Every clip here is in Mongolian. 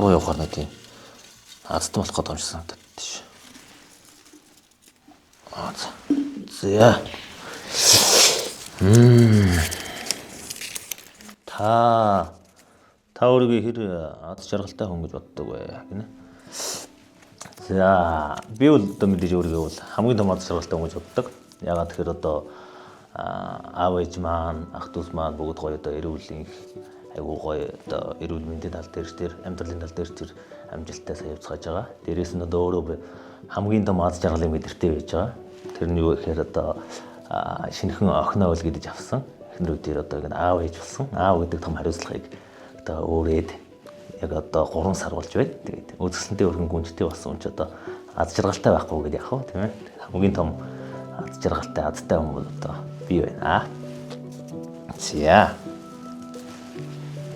Лав руу явахаар нэг тийм азтан болох гэдэг юм шиг санагдаад тийш. Аа за. За. Та та өөрийгөө хэр аз жаргалтай хүн гэж боддог вэ гинэ? За, би бол одоо мэдээж өөрийгөө бол хамгийн том аз жаргалтай хүн гэж боддог. Ягаад тэгэхээр одоо аав ээж маань, ах дүүс маань бүгд гоё одоо эрүүл инх айгуу гоё одоо эрүүл мэндийн тал дээр тэр амьдралын тал дээр тэр амжилттай сайн явцгааж байгаа. Дээрээс нь одоо өөрөө би хамгийн том аз жаргалын мэдэртэй байж байгаа. Тэр нь юу гэхээр одоо шинэхэн охиноо үл гэдэж авсан. Эхнэрүүдээр одоо ингэ аав ээж болсон. Аав гэдэг том хариуцлагыг одоо өөрөөд яг одоо 3 сар болж байна. Тэгээд үзэсгэлэнтэй өргөн гүнжтэй болсон юм чи одоо аз жаргалтай байхгүй гэдэг яах вэ, тийм ээ? Хамгийн том аз жаргалтай, азтай хүн бол одоо би байна. За.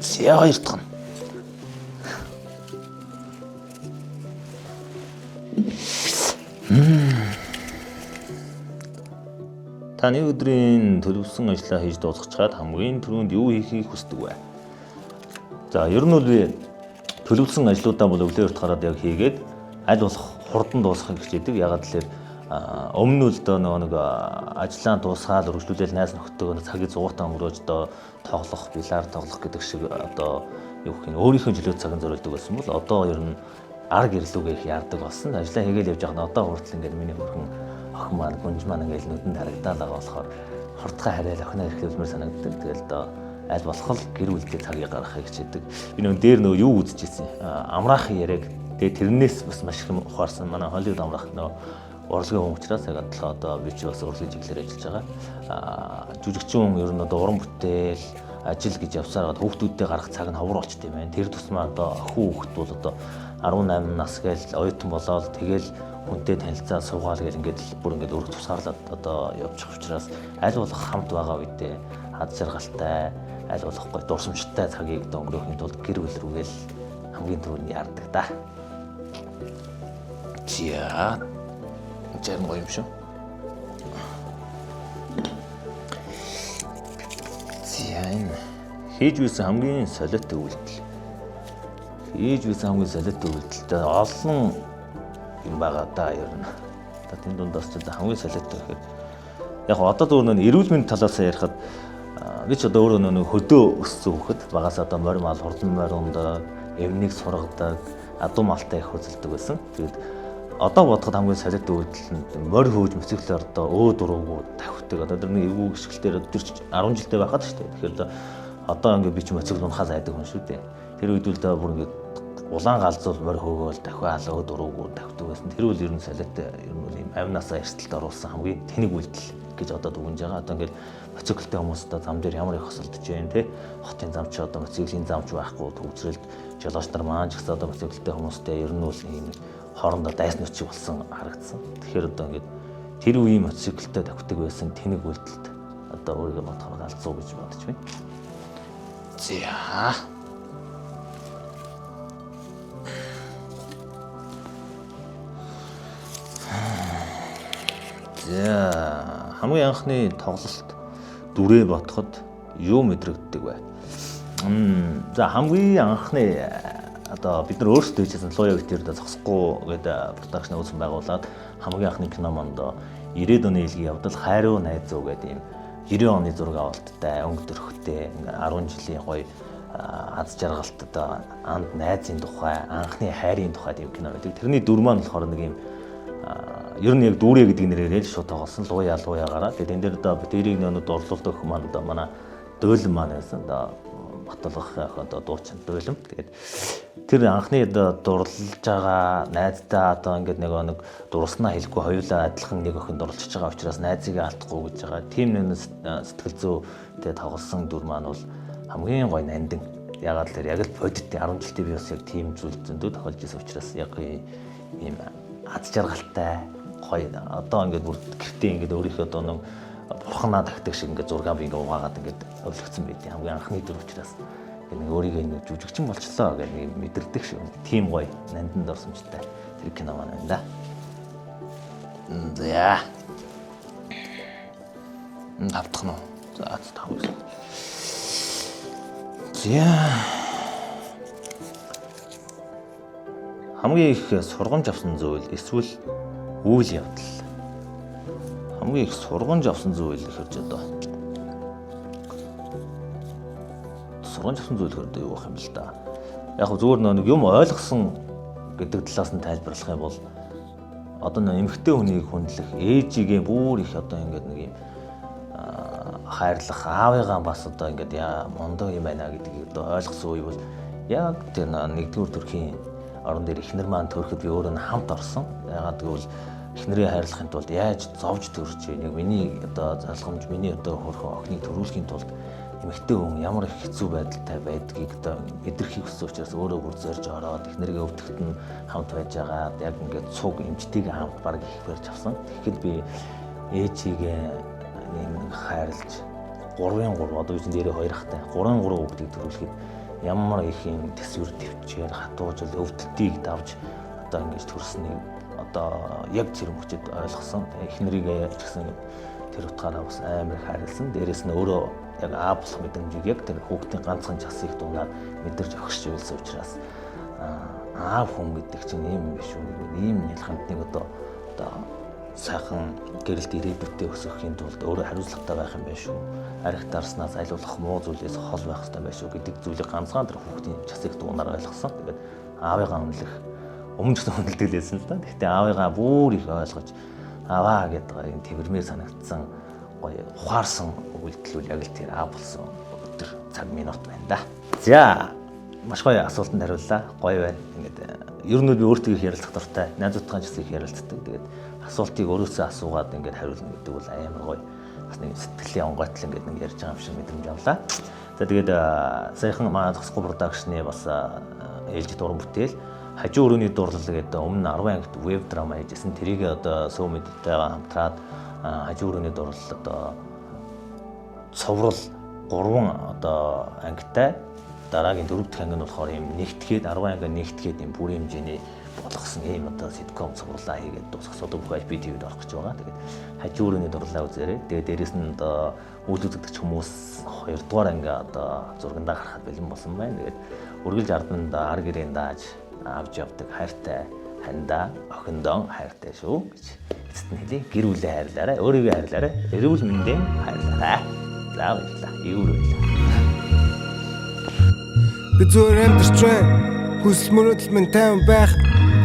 За хоёр дахь нь. Та нэг өдрийн төлөвлөсөн ажлаа хийж дуусгачаад хамгийн түрүүнд юу хийхийг хүсдэг вэ? За, ер нь бол би төлөвлөсөн ажлуудаа бол өглөө эрт гараад яг хийгээд аль болох хурдан дуусгахыг хичээдэг. Ягаад гэвэл өмнө нь л дөө нөгөө нэг ажлаа дуусгаад үргэлжлүүлээл найз нөхдөйгөө цагийг зугатаа өнгөрөөж одоо тоглох, билар тоглох гэдэг шиг одоо юу гэх юм өөрийнхөө чөлөө цагийн зориулдаг байсан бол одоо ер нь ар гэрлүүгээ их яардаг болсон. Ажлаа хийгээл явж байгаа нь одоо хүртэл ингээд миний хөрхөн охин маань, гүнж маань ингээд нүдэнд харагдаал байгаа болохоор хурдхан хариал охиноо эрхлүүлмээр санагддаг. Тэгэл одоо аль болох л гэр бүлдээ цагийг гаргахыг хичээдэг. Би нөгөө дээр нөгөө юу үзчихсэн. Амраахын яриаг тэгээ тэрнээс бас маш их юм ухаарсан. Манай Холливуд амраах нөгөө урлагийн хүн учраас яг адилхан одоо би чи бас урлагийн чиглэлээр ажиллаж байгаа. Жүжигчин хүн ер нь одоо уран бүтээл ажил гэж явсаар байгаад хүүхдүүдтэй гарах цаг нь ховор болчтой юм байна. Тэр тусмаа одоо охин хүүхэд бол одоо 18 нас гээл оюутан болоод тэгэл хүнтэй танилцаа суугаал гэл ингээд бүр ингээд өрг тусгаарлаад одоо явчих учраас аль болох хамт байгаа үедээ хад жаргалтай аль болох гой дурсамжтай цагийг одоо өнгөрөөхийн тулд гэр бүл рүүгээл хамгийн түрүүнд яардаг да. За 60 гоё юм шүү. За энэ хийж байсан хамгийн солиотой үйлдэл. Хийж байсан хамгийн солиотой үйлдэлтэй олон юм байгаа да ер нь. Одоо тэн дундаас ч одоо хамгийн солиотой гэхээр яг одоо зүгээр нэг эрүүл мэндийн талаас ярихад би ч одоо өөрөө нэг хөдөө өссөн хүүхэд багаас одоо морь мал хурдан морь эмнийг сургадаг, адуу малтай их хөзөлдөг байсан. Тэгээд одоо бодоход хамгийн солиот үйлдэл нь морь хөөж мотоциклээр одоо өө дуруугүй тавхдаг. Одоо тэр нэг эвгүй гიშгэлээр тэр 10 жилдээ байхад шүү дээ. Тэгэхээр одоо ингээд би ч мотоцикл унахаас айдаг хүн шүү дээ. Тэр үед л доо бүр ингээд улаан галзуул морь хөөгөөл дахиад өө дуруугүй тавхдаг байсан. Тэр үл ер нь солиот ер нь бол ийм амнасаа эрсдэлд оруулсан хамгийн тэнэг үйлдэл гэж одоо дүгнж байгаа. Одоо ингээд мотоциклтэй хүмүүс одоо зам дээр ямар их хосолдож байна те. Хотын зам ч одоо мотоциклийн замч байхгүй төгсрэлд жолооч нар маань ч гэсэн одоо мотоциклтэй хүмүүстэй ер нь бол ийм хоорондоо дайсан нүчиг болсон харагдсан. Тэгэхээр одоо ингээд тэр үеийн мотоциклтэй давхдаг байсан тэнэг үйлдэлд одоо өөрийгөө бодохоор галзуу гэж бодож байна. За. За, хамгийн анхны тоглолт дүрээ бодоход юу мэдрэгддэг вэ? За хамгийн анхны одоо бид нар өөрсдөө хийжсэн Луя Витер дэ зогсохгүй гэдэг продакшн үүсгэн байгуулад хамгийн анхны кино манд 90-ад оны илгийн явдал Хайруу найзуу гэдэг ийм 90 оны зураг авалттай өнгө төрхтэй 10 жилийн гоё аз жаргалт одоо анд найзын тухай анхны хайрын тухай тийм кино байдаг. Тэрний дүр маань болохоор нэг ийм ер нь яг дүүрээ гэдэг нэрээр л шууд тоглосон. Луя луягаараа. Тэгээд энэ дээр одоо дээрийг нөө дурлалт өгөх маань одоо манай дуйлан маань байсан. Одоо Баталгах одоо дуучин дуйлан. Тэгээд тэр анхны одоо дурлаж байгаа найздаа одоо ингээд нэг нэг дурснаа хэлэхгүй хоёулаа адилхан нэг охин дурлж байгаа учраас найзыгаа алдахгүй гэж байгаа. Тийм нэг сэтгэл зүйтэй тоглосон дүр маань бол хамгийн гоё нандин. Ягаад л яг л бодит 10 жилдээ би бас яг тийм зүйл зөндөө тохиолж исэн учраас яг ийм аз жаргалтай гоё одоо ингээд бүр гэртээ ингээд өөрийнхөө одоо нэг бурхнаа тагтаг шиг ингээд зураг би ингээд угаагаад ингээд өвлөгдсөн байт. Хамгийн анхны дүр учраас нэг өөрийгөө нэг жүжигчин болчлоо гэх нэг мэдэрдэг шиг тийм гоё нандинд орсомжтой тэр кино маань байна да. За. Тавдах нь уу? За тав. За. Хамгийн их сургамж авсан зүйл эсвэл үйл явдал. Хамгийн их сургамж авсан зүйл гэхэр ч одоо сургамж авсан зүйл гэхэр одоо юу байх юм бэл да. Яг зүгээр нэг юм ойлгосон гэдэг талаас нь тайлбарлах юм бол одоо нэг эмэгтэй хүнийг хүндлэх ээжигээ бүр их одоо ингээд нэг юм хайрлах аавыгаа бас одоо ингээд яа мундаг юм байна гэдгийг одоо ойлгосон үе бол яг тэр нэгдүгээр төрхийн орон дээр эхнэр маань төрөхөд би өөрөө хамт орсон. Яагаад гэвэл эхнэрээ хайрлахын тулд яаж зовж төрж яг миний одоо залгамж миний одоо хөрхөн охиныг төрүүлэхийн тулд эмэгтэй хүн ямар их хэцүү байдалтай байдгийг одоо мэдрэхийг хүссэн учраас өөрөө бүр зорж ороод эхнэргээ өвдөгт нь хамт байж байгаад яг ингээд цуг эмчтэйгээ хамт баг их барьж авсан. Тэгэхэд би ээжигээ нэг хайрлаж 3-ын 3 одоо би чинь дээрээ 2 ахтай 3-ын 3 хүүхдийг төрүүлэхэд ямар их юм төсвөр төвчээр хатуужил өвдөлтийг давж одоо ингэж төрснийг одоо яг тэр мөчөд ойлгосон. Эхнэрийгээ ч гэсэн тэр утгаараа бас амар их хайрлсан. Дээрээс нь өөрөө яг аа болох мэдрэмжийг яг тэр хүүхдийн ганцхан часыг дунаад мэдэрч өгч байлсан учраас аав хүн гэдэг чинь ийм юм биш үү? Ийм нялхамтныг одоо сайхан гэрэлд ирээдүйдээ өсгөхийн тулд өөрөө хариуцлагатай байх юм байна шүү. Арх дарснаас айлуулах муу зүйлээс хол байх хэрэгтэй байх шүү гэдэг зүйлийг ганцхан тэр хүүхдийн часыг дуунаар ойлгосон. Тэгээд аавыгаа үнэлэх өмнө ч гэсэн үнэлдэг лээсэн л да. Гэхдээ аавыгаа бүр их ойлгож аваа гэдэг юм тэрмээр санагдсан гоё ухаарсан үйлдэл яг л тэр аав болсон өдөр цаг минут байна да. За маш гоё асуултанд хариуллаа. Гоё байна. Ингээд ер нь би өөртөө их ярилцах дуртай. Найзуудтайгаа ч гэсэн их ярилцдаг. Тэгээд асуултыг өөрөөсөө асуугаад ингээд хариулна гэдэг бол амар гоё. Бас нэг сэтгэлийн онгойтл ингээд нэг ярьж байгаа юм шиг мэдрэмж авлаа. За тэгээд саяхан манай зогсохгүй production-ы бас ээлжит уран бүтээл Хажуу өрөөний дурлал гэдэг өмнө 10 ангит веб драма хийжсэн. Тэрийг одоо сүү мэдтэйгээ хамтраад Хажуу өрөөний дурлал одоо цоврал 3 одоо ангитай дараагийн 4 дахь анги нь болохоор юм нэгтгээд 10 анги нэгтгээд юм бүрийн хэмжээний болгосон ийм одоо ситком цувралаа хийгээд дуусгах одоо бүх IPTV-д орох гэж байгаа. Тэгээд Хажуу өрөөний дурлалаа үзээрэй. Тэгээд дээрэс нь одоо үйл үзэгдэгч хүмүүс 2 дугаар анги одоо зургандаа гарахад бэлэн болсон байна. Тэгээд үргэлж ард нь ар гэрээнд дааж авч явдаг хайртай хандаа охиндоо хайртай шүү гэж эцэст нь хэлье. Гэр бүлээ хайрлаарай, өөрийгөө хайрлаарай, эрүүл мэндийн хайрлаарай. За баярлалаа. Эвэр байлаа. Би зүгээр амьдарч байна. Хүсэл мөрөөдөл минь тайван байх.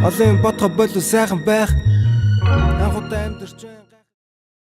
Олон юм бодохоо болов сайхан байх. Анх удаа амьдарч байна.